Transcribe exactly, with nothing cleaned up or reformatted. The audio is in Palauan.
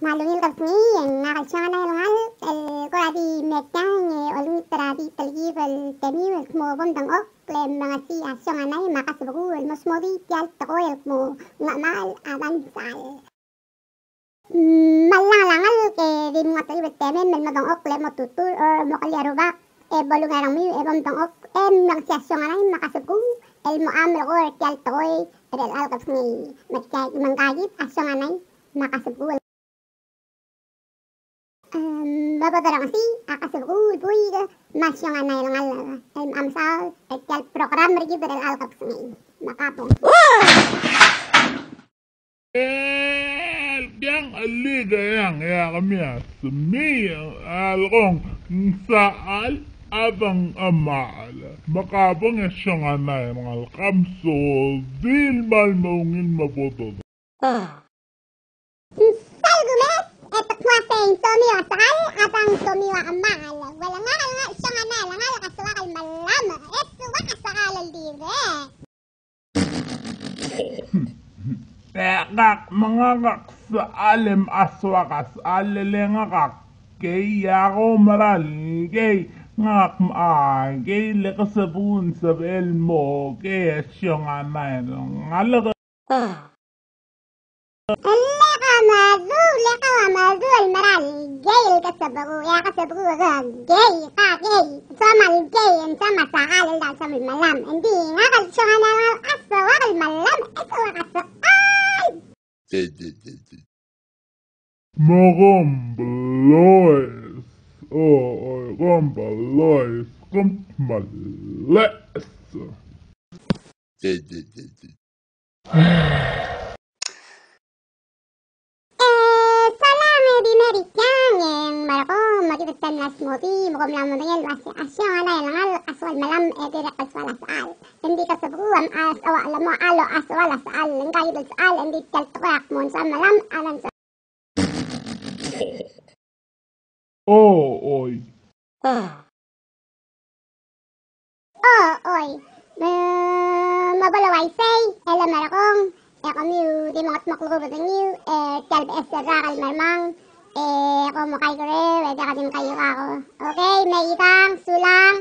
A ungil kebesengei, e ngak el Siong Anai el ngalek el kora di metiang e olengit er a di telkib el temiu el kmo bo mdengchokl e mlengesii a Siong Anai me a Kasebekuu el mo smodii tia el tekoi el kmo Ngchemachel a Dansechal. Me a llengelangel e di mengetelib el temem el mo dengchokl e mo tutur, e mo kelia rubak, e bo lungil a rengmiu e bo mdengchokl e mlengesii a Siong Anai me a Kasebekuu el mo melekoi er tia el tekoi er chelecha el kebesengei. Me tia, me ngka kid a Siong Anai me a Kasebekuu. Em, me bo dorengesii a Kasebekuu el buik me a Siong Anai el ngalek el mla mesaod er tia el program er kid er chelecha el kebesengei. Me ka bong. El kiang, el ikang, e a kemiu a semiich a lekong, ng sechal a dengchemachel. Me ka bong e Siong Anai el ngalek a msodii el kmal mo ungil me bo dodengei. Ng sal kumes, e te kmo a sei ng somiu a sechal, a dang somiu a chemachel. Well, ngak el ngalek, Siong Anai el ngalek a soak el mellam, e soak a sechal el dirrek. E ngak me ngak a sechal e mla soak a sechal, e le ngak a kei, a ko mera el kei, ngak me a kei, le Kasebekuu ng sebechel el mo kei, e Siong Anai el ngalek. Le ka medu, le ka medu el mera el kei el Kasebekuu, e a Kasebekuu a kei, ka kei, soam el kei, ng soam a sechal el dang soam el mellam. Ng di ngak el Siong Anai el ngalek a soak el mellam, e soak a sechal. Me kom blechoel. O, o, kom blechoel, kom kmal blechoel. E, solang e di mei er tiang, e ng merekong me kid a mla smodii, me kom mla medengei el uasei a Siong Anai el ngalek a soak el mellam e dirrek el soal a sechal. Ng di Kasebekuu a mla soak el mo a lo a soal a sechal, ngka kid el sechal, ng di tia el tekoi a kmo ng soam el mellam a dang soal. O, oi. O, oi. Me, me bo le uaisei, e le merekong, e kemiu di mengetmokl el kuk bedengiu, e tia el beches el rak el mermang, e kom mo kaikereu, e diak di mkaiuekako. Okay, me ikang, sulang.